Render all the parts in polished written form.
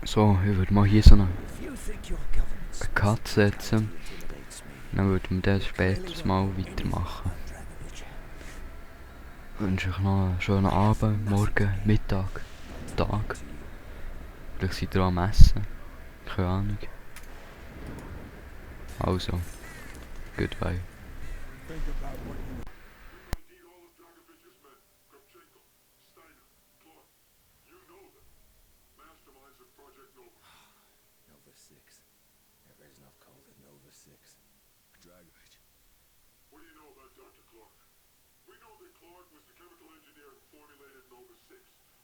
So, ich würde mal hier so einen Cut setzen. Dann würden wir das später mal weitermachen. Ich wünsche euch noch einen schönen Abend, Morgen, Mittag, Tag. Vielleicht seid ihr am Essen. Keine Ahnung. Also, goodbye. Nova 6. There is enough coal at Nova 6. Dragovich. What do you know about Dr. Clark? We know that Clark was the chemical engineer who formulated Nova 6.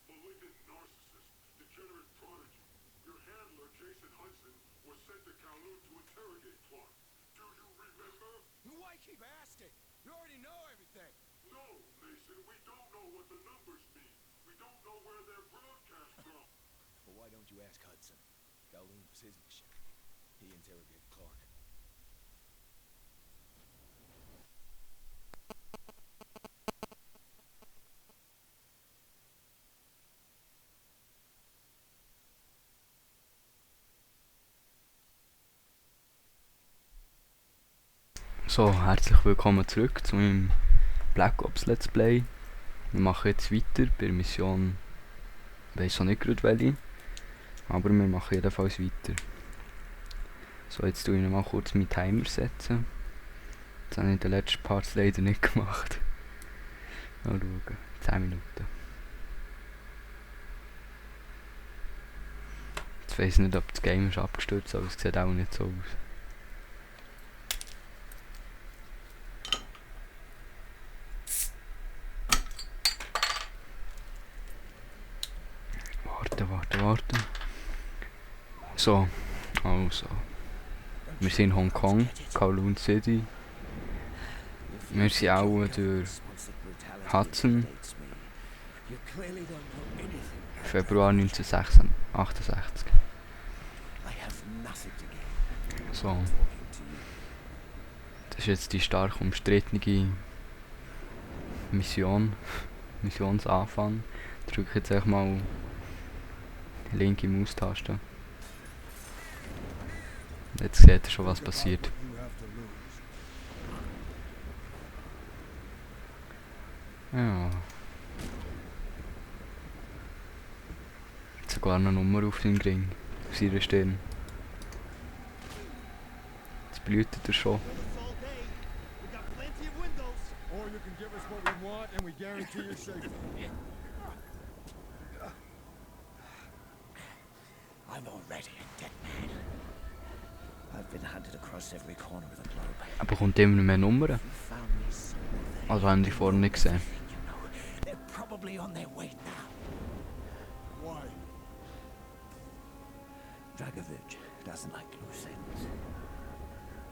Malignant narcissist, degenerate prodigy. Your handler, Jason Hudson, was sent to Kowloon to interrogate Clark. Do you remember? Why keep asking? You already know everything. No, Mason, we don't know what the numbers mean. We don't know where they're broadcast from. Well, why don't you ask Hudson? Kowloon was his mission. He interrogated Clark. So, herzlich willkommen zurück zu meinem Black Ops Let's Play. Wir machen jetzt weiter bei der Mission, ich weiss noch nicht gerade welche, aber wir machen jedenfalls weiter. So, jetzt tue ich noch mal kurz meinen Timer setzen. Das habe ich in den letzten Parts leider nicht gemacht. Mal schauen, 10 Minuten. Jetzt weiss ich nicht, ob das Game ist abgestürzt, aber es sieht auch nicht so aus. Warte. So, also. Wir sind in Hongkong, Kowloon City. Wir sind auch durch Hudson. Februar 1968. So. Das ist jetzt die stark umstrittene Missionsanfang. Ich drücke jetzt einfach mal linke Maustaste. Jetzt seht ihr schon, was passiert. Ja. Jetzt sogar eine Nummer auf seinem Ring, auf seiner Stirn. Jetzt blutet er schon. I'm already a dead man. I've been hunted across every corner of the globe. Aber kommt immer mehr Nummern? You found me somewhere. Also haben die vorher nicht gesehen. You know, they're probably on their way now. Why? Dragovich doesn't like loose ends.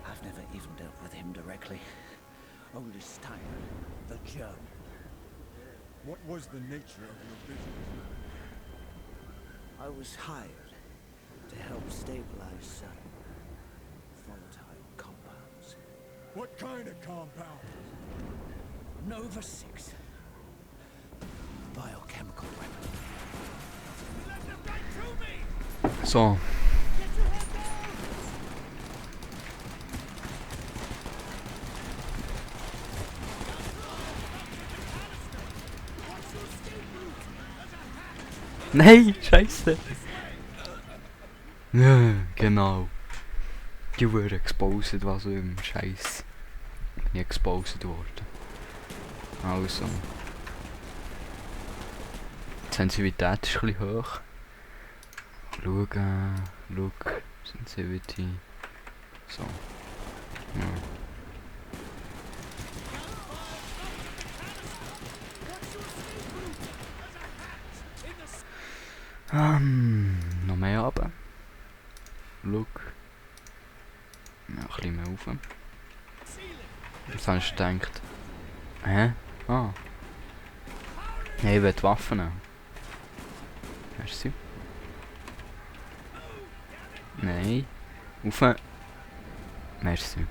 I've never even dealt with him directly. Only Steiner, the German. What was the nature of your business? I was hired to help stabilize certain volatile compounds. What kind of compound? Nova 6. Biochemical weapon. So. Nein, Scheiße. Ja, genau. Die wurden exposed, was auch immer. Scheiße. Bin ich exposed worden. Also. Die Sensitivität ist ein bisschen hoch. Schauen. Look. Sensitivity. So. Ja. Noch mehr runter. Look. Ja, ein bisschen mehr rauf. Was hast du gedacht? Hä? Ah. Hey, ich will die Waffen nehmen. Merci. Nein. Rauf. Merci.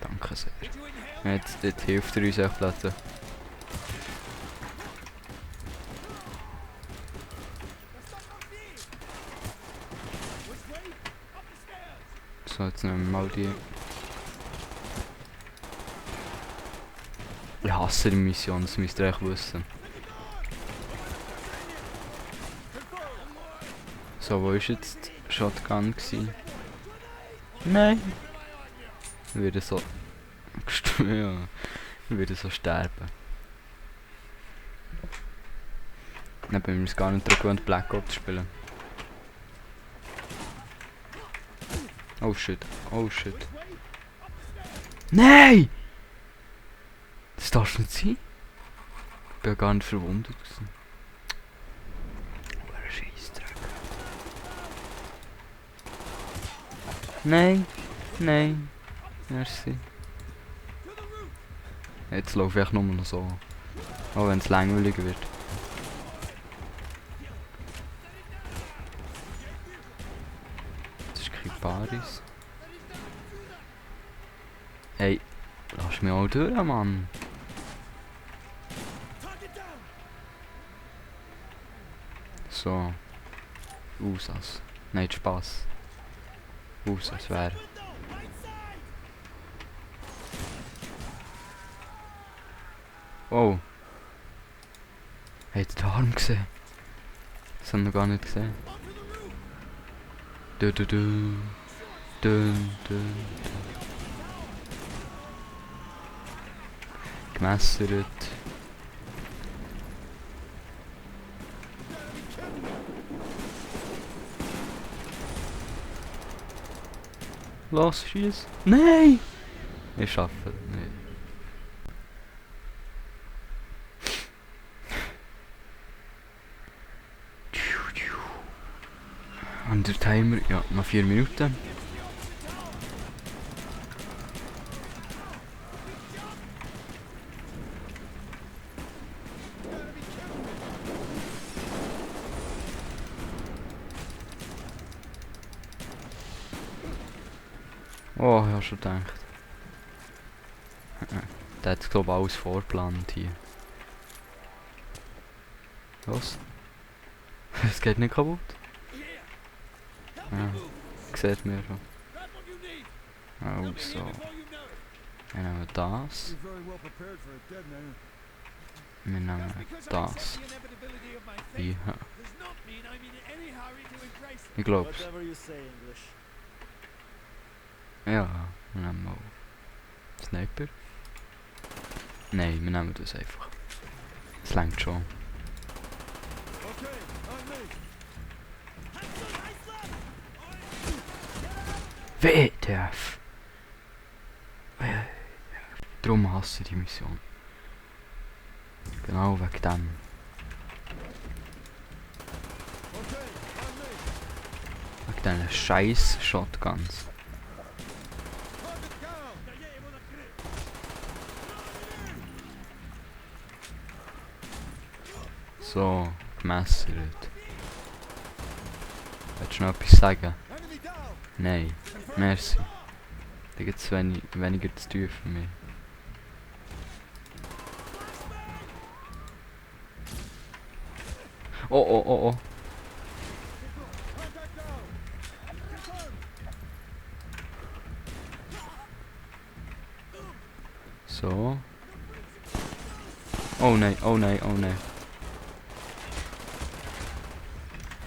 Danke sehr. Jetzt hilft er uns echt plötzlich. So, jetzt nehmen wir mal die. Ich hasse die Mission, das müsst ihr echt wissen. So, wo ist jetzt die Shotgun gsi? Nein! Ich würde so... ja, ich würde so sterben. Dann bin ich mir gar nicht daran gewöhnt, Black Ops zu spielen. Oh shit, oh shit. Nein! Das darf nicht sein. Ich bin ja gar nicht verwundet gewesen. Ein Scheissdreck. Nein, nein. Merci. Jetzt laufe ich nur noch so. Auch wenn es langweiliger wird. Das ist kein Paris. Hey, lass mich auch durch, Mann. So. Usas. Nein, Spaß. Usas wäre. Oh. Habt ihr den Arm gesehen? Das haben wir gar nicht gesehen. Du, du, du. Du, du, du. Gemessert. Los, schieß! Nein! Ich schaffe es nicht. Und der Timer, ja, noch 4 Minuten. Oh, ich habe schon gedacht. Der hat, glaube ich, alles vorgeplant hier. Was? Es geht nicht kaputt? Ja, sieht mir schon. Also. Wir nehmen das. Wir nehmen das. Hier. Ich glaub's. Ja, wir nehmen mal Sniper. Nein, wir nehmen das einfach. Das reicht schon. WTF! Darum hasse ich die Mission. Genau wegen dem. Wegen diesen scheiß Shotguns. So, gemessert. Willst du noch etwas sagen? Nein, merci. Da gibt es weniger zu tun für mich. Oh, oh, oh, oh. So. Oh nein, oh nein, oh nein.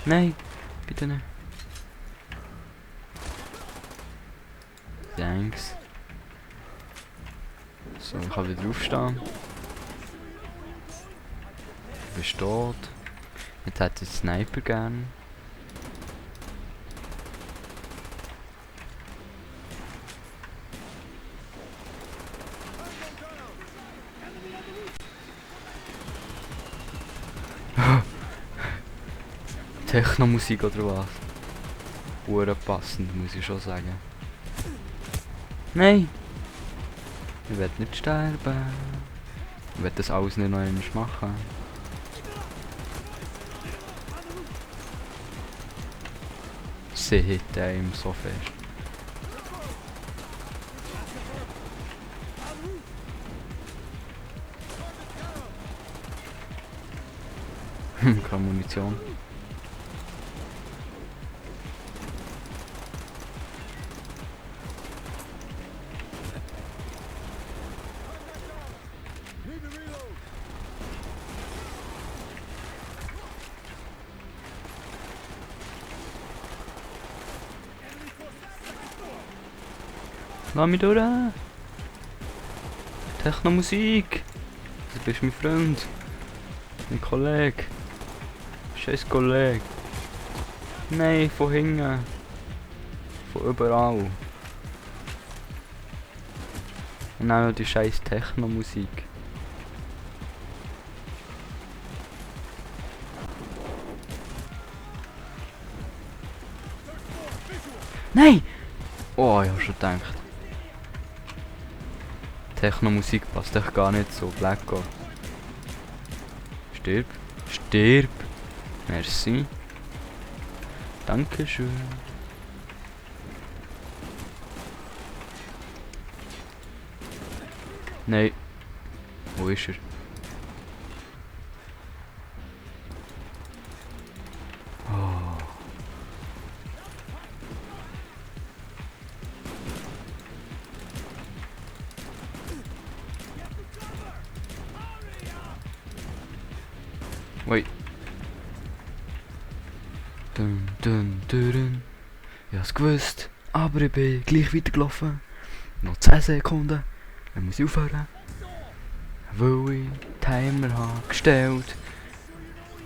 Nein, bitte nicht. Thanks. So, ich kann wieder aufstehen. Du bist tot. Jetzt hätte ich den Sniper gern. Techno-Musik oder was? Hure passend, muss ich schon sagen. Nein! Ich will nicht sterben. Ich will das alles nicht noch einmal machen. Sie hit einem so fest. Keine Munition. Lass mich durch! Techno-Musik! Du bist mein Freund! Mein Kollege! Scheiß Kollege! Nein, von hinten! Von überall! Und dann noch die scheiß Techno-Musik. Nein! Oh, ich hab schon gedacht. Techno-Musik passt echt gar nicht so. Black Ops. Stirb. Stirb. Merci. Dankeschön. Nein. Wo ist er? Oh. Wait. Dun, dun, dun, dun. Ich hab's gewusst, aber ich bin gleich weitergelaufen. Noch 10 Sekunden. Dann muss ich aufhören. Weil ich Timer habe gestellt.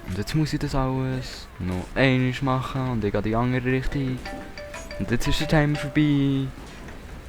Und jetzt muss ich das alles noch einmal machen und ich gehe in die andere Richtung. Und jetzt ist der Timer vorbei.